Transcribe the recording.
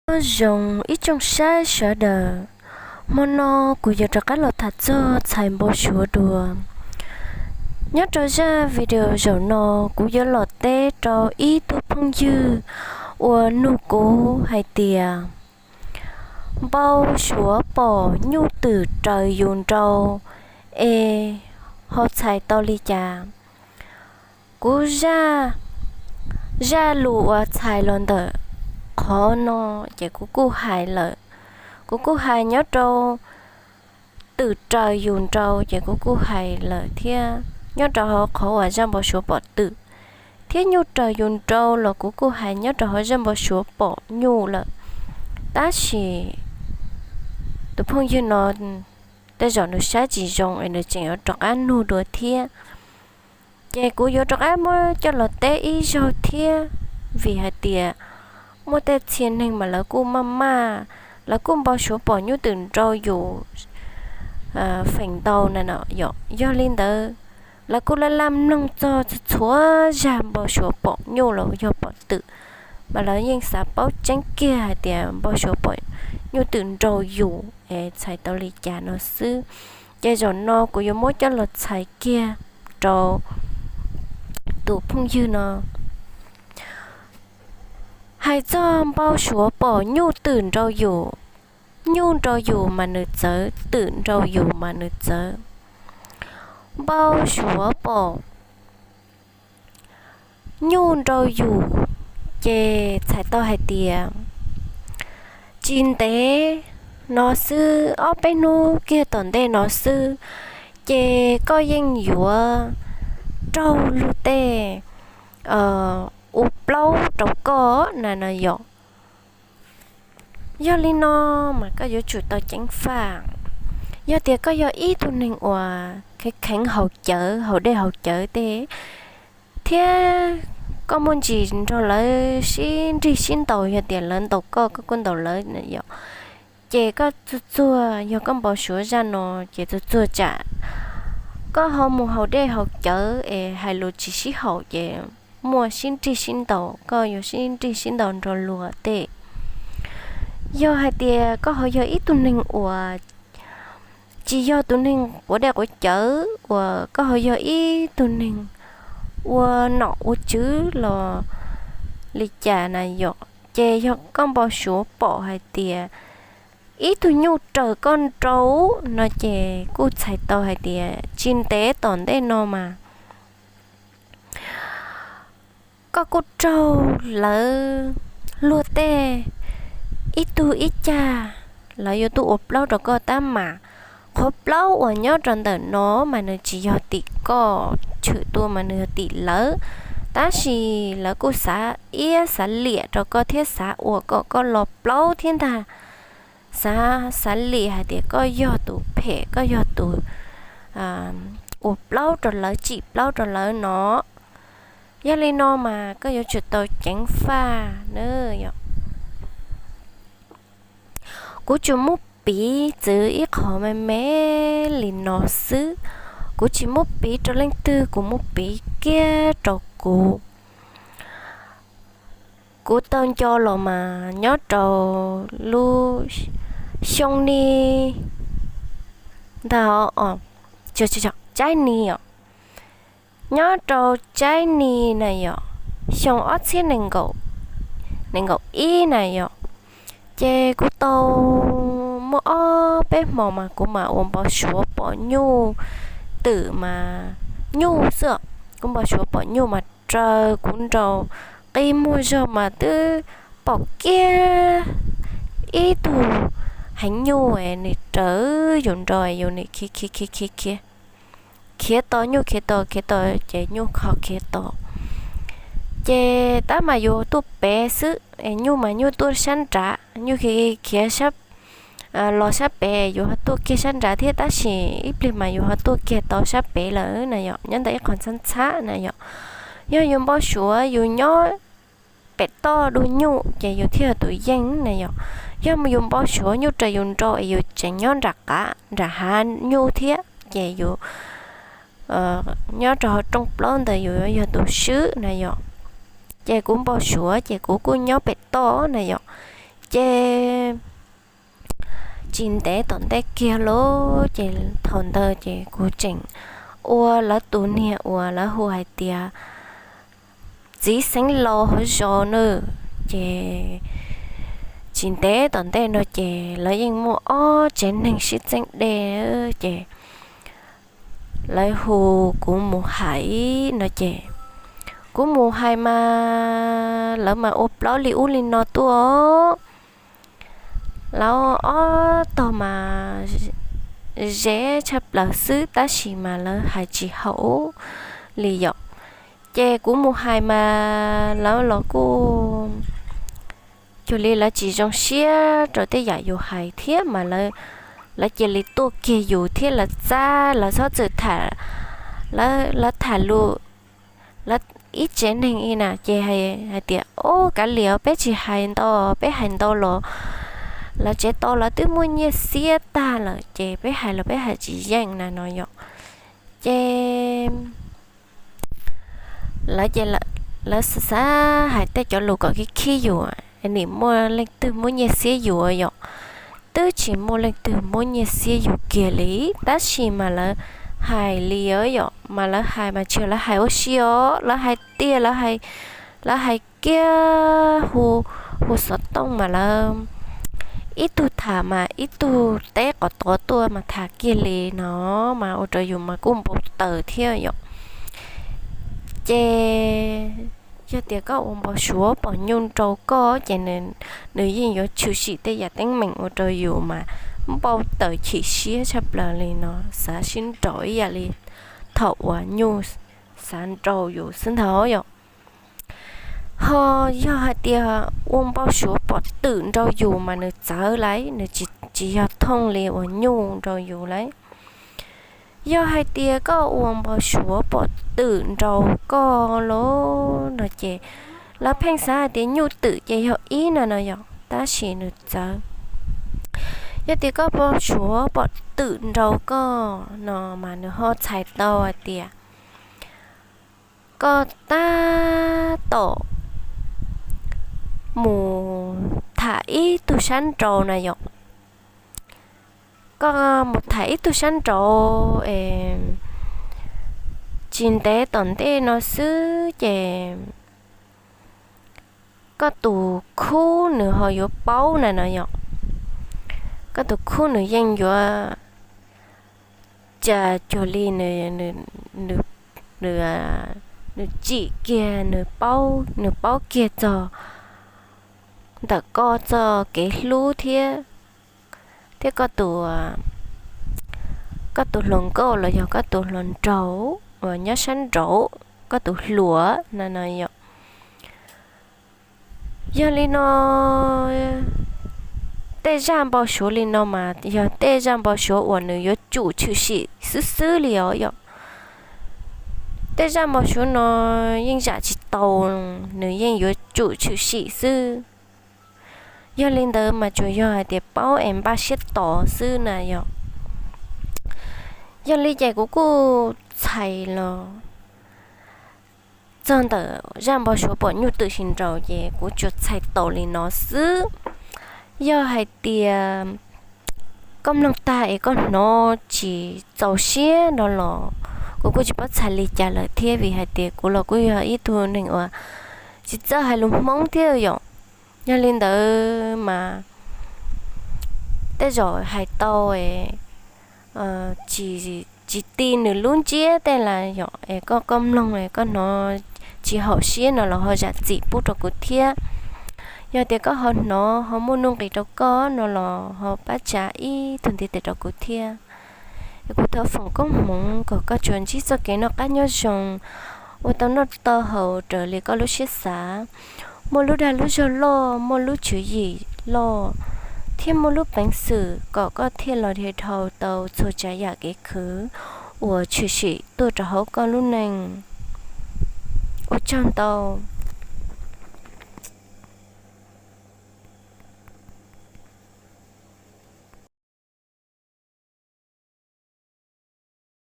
Nyob zoo ib tsoom saib sawv daws, hmo no kuv yuav rov qab los tham txog txhais npau suav dua. Nyob rau zaj video zaum no kuv yuav los teb rau ib tug phooj ywg uas nug kuv hais tias, npau suav pom nyuj twm raws yus nrau es ho txhais tau li cas? Kuv zaj, zaj lus uas txhais los ntawm qhov no ces kuv kuj hais lawm. Kuv kuj hais nyob rau twm raws yus nrau ces kuv kuj hais lawm thiab, nyob rau hauv qhov uas zaj npau suav pom twm thiab nyuj raws yus nrau los kuv kuj hais nyob rau hauv zaj npau suav pom nyuj lawm. Tab sis tus phooj ywg no tej zaum nws saib tsis zoo es nws tseem yuav rov qab nug dua thiab. Ces kuv yuav rov qab muab coj los teb ib zaug thiab, vim hais tias muaj tej txhia neeg mas lawv kuj maj maj, lawv kuj npau suav pom nyuj twm nrau yus feem ntau na no yom. Yog li ntawd, lawv kuj laj laj mloog txog txhua txhua zaj npau suav pom nyuj los yog pom twm, mas lawv yeej xav paub tseeb kiag hais tias npau suav pom nyuj twm nrau yus es txhais tau li cas no xwb. Ces zaum no kuv yuav muab coj los txhais kiag rau tus phooj ywg no. Hais txog npau suav pom nyuj twm nrau yus, nyuj nrau yus mas nws txawv, twm nrau yus mas nws txawv. Npau suav pom nyuj nrau yus, ces txhais tau hais tias tsis ntev no xwb, ob peb hnub kiag tom ntej no xwb, ces koj yeej yuav raug luag tej ua plaub rau koj na no yom. Yog li no mas koj yuav tsum tau ceev faj. Yog tias koj yog ib tug neeg uas kheev kheev haus cawv, haus dej haus cawv tej, thiab koj muaj ntsis nrog lawv sib nrig sib ntaus, yog tias lawv ntaus koj, koj kuj ntaus lawv yom, ces koj txuag txuag, yog koj npau suav zaj no ces txuag txuag tsam koj ho mus haus dej haus cawv es hais lus tsis sib haum ces muaj sib nrig sib ntaus, koj yuav sib nrig sib ntaus nrog luag tej. Yog hais tias koj ho yog ib tug neeg uas tsis yog tus neeg quav dej quav cawv, uas koj ho yog ib tug neeg ua nom ua tswv los li cas na yom, ces yog koj npau suav pom hais tias ib tug nyuj raws koj nrau no ces kuj txhais tau hais tias tsis ntev tom ntej no mas koj kuj raug lawv luag tej ib tug ib cag, lawv yuav tuaj ua plaub rau koj tab mas qhov plaub uas nyob rau ntawm no mas nws tsis yog tim koj tshwm tuaj mas nws yog tim lawv, tab sis lawv kuj xav iab xav liam rau koj thiab xav ua kom koj los plaub thiab ntag. Xav, xav liam hais tias koj yog tus phem, koj yog tus ua plaub rau lawv, tsim plaub rau lawv no. Yog li no mas koj yuav tsum tau ceev faj na yom. Kuv tsuas muab piv txwv ib qho me me li no xwb. Kuv tsis muab piv rau leej twg, kuv muab piv kiag rau kuv. Kuv tau nco los mas nyob rau lub xyoo ni ntag, tshaib ni os, nyob rau tshaib ni na yom, xyoo ob txhiab nees nkaum ib na yom, ces kuv tau muaj ob peb hmo mas kuv mam ua npau suav pom nyuj twm mas nyuj xwb. Kuv npau suav pom nyuj mas raws kuv nrau, qi muag zog mas twb pom kiag ib tug heev nyuj nws raws yus nrau, yus nim khiav khiav khiav khiav khiav, khiav to nyuj khiav to khiav to, ces nyuj kho khiav to. Ces tab mas yus tuaj pem xwb, nyuj mas nyuj tuaj sab nrad, nyuj khiav los sab pem, yus ho tuaj kiag sab nrad thiab, tab sis ib pliag mas yus ho tuaj kiag tau sab pem lawm na yom, nyob ntawm ib qho ntxhab ntxhab na yom. Yog yus npau suav yus nyob pem toj dua nyuj ces yus thiaj yog tus yeej na yom. Yog mus yus npau suav nyuj raws yus nrau es yus tseem nyob nram qab nram hav nyuj thiab ces yus nyob rau hauv rooj plaub ntawd yus yog tus swb na yom. Ces kuv npau suav ces kuv kuj nyob pem toj na yom. Ces tsis ntev tom ntej kiag lauj, ces thaum ntawd ces kuv tseem ua lawv tus niag uas lawv hu hais tias txiv xeev laus hauv zos na. Ces tsis ntev tom ntej no ces lawv yeej muaj ob tsev neeg sib txeeb dej, ces lawv hu kuv mus hais no ces kuv mus hais mas lawv mas ua plaub li ub li no tuaj. Lawv ob tog mas ze tshaj plaws xwb tab sis mas lawv hais tsis haum li yom. Ces kuv mus hais mas lawv los kuj cuag li lawv tsis zoo siab rau tej yam yus hais thiab mas lawv cia li tuaj kiag yus thiab lawv txab lawv txhob txwm tham, lawv tham lus, lawv ib tsev neeg i na ces hais tias, Ob, kav liam, peb tsis hais ntau, peb hais ntau los lawv tsev tau lawv twb muaj nyiaj xiab tag lawm ces peb hais los peb hais tsis yeej na no yom. Ces lawv ces lawv xav xav hais tej cov lus kom khib khib yus, nim muaj leej twg muab nyiaj xiab yus yom. Twb tsis muaj leej twg muab nyiaj xiab yus kiag li, tab sis mas lawv hais li yom, mas lawv hais mas tsis yog lawv hais ua si os, lawv hais tiag, lawv hais kiag hu, hu xov tooj mas lawv ib tug tham mas ib tug teb qhov tod tuaj mas tham kiag li no, mas ua rau yus mas kuj npau taws thiab yom. Ces yog tias koj ua npau suav pom nyuj nrau koj ces nws yeej yuav tshwm sim tej yam teeb meem ua rau yus mas npau taws chim siab tshaj plaws li no, xav sib nraus ib yam li thaum uas nyuj xav nrau yus xwb ntag yom. Ho yog hais tias ua npau suav pom twm nrau yus mas nws txawv lawm, nws tsis yog thooj li uas nyuj nrau yus lawm. Yog hais tias koj ua npau suav pom twm nrau koj los no ces lawv pheej xav hais tias nyuj twm ces yog ib no no yom, tab sis nws txawv. Yog tias koj npau suav pom twm nrau koj no mas nws ho txhais tau hais tias koj tab tom mus tham ib tug sab nraud na yom. Koj mus tham ib tug sab nraud es tsis ntev tom ntej no xwb ces koj tus khub nws ho yuav paub na no yom. Koj tus khub nws yeej yuav cas cuag li nws, nws tsim kiag, nws paub kiag txog ntawm koj txoj kev hlub thiab, thiab koj tus, koj tus hluas nkauj los yog koj tus hluas nraug uas nyob sab nraud, koj tus hluas na no yom. Yog li no, tej zaj npau suav li no mas yog tej zaj npau suav uas nws yuav tsum tshwm sim xwb xwb li os yom. Tej zaj npau suav no yeej zam tsis tau, nws yeej yuav tsum tshwm sim xwb. Yog li ntawd mas tsuas yog hais tias paub es npaj siab tos xwb na yom. Yog li ces kuv kuj txhais los txog ntawm zaj npau suav pom nyuj twm sib nraus ces kuv tsuas txhais tau li no xwb. Yog hais tias koj mloog tag es koj hnov tsis txaus siab no los kuv kuj tsis paub txhais li cas lawm thiab, vim hais tias kuv los kuj yog ib tug neeg uas tsis txawj hais lus Hmoob thiab yom. Yog li ntawd mas tej zaum hais tau tsis, tsis ti nws lub ntsiab tej lawm yom, es koj, koj mloog es koj hnov tsis haum siab no los ho zam txim pub rau kuv thiab. Yog tias koj ho hnov ho muaj nuj nqis rau koj no los ho pab tsa ib tug ntiv tes rau kuv thiab. Es kuv thov foom koob hmoov kom koj tsuas ntsib txoj kev noj qab nyob zoo, ua tau noj tau haus raws li koj lub siab xav, muaj lub dag lub zog loj, muaj lub tswv yim loj, thiab muaj lub peev xwm kom koj thiaj los dhia dhau tau txhua tsav yam kev khwv uas tshwm sim tuaj rau hauv koj lub neej. Ua tsaug ntau.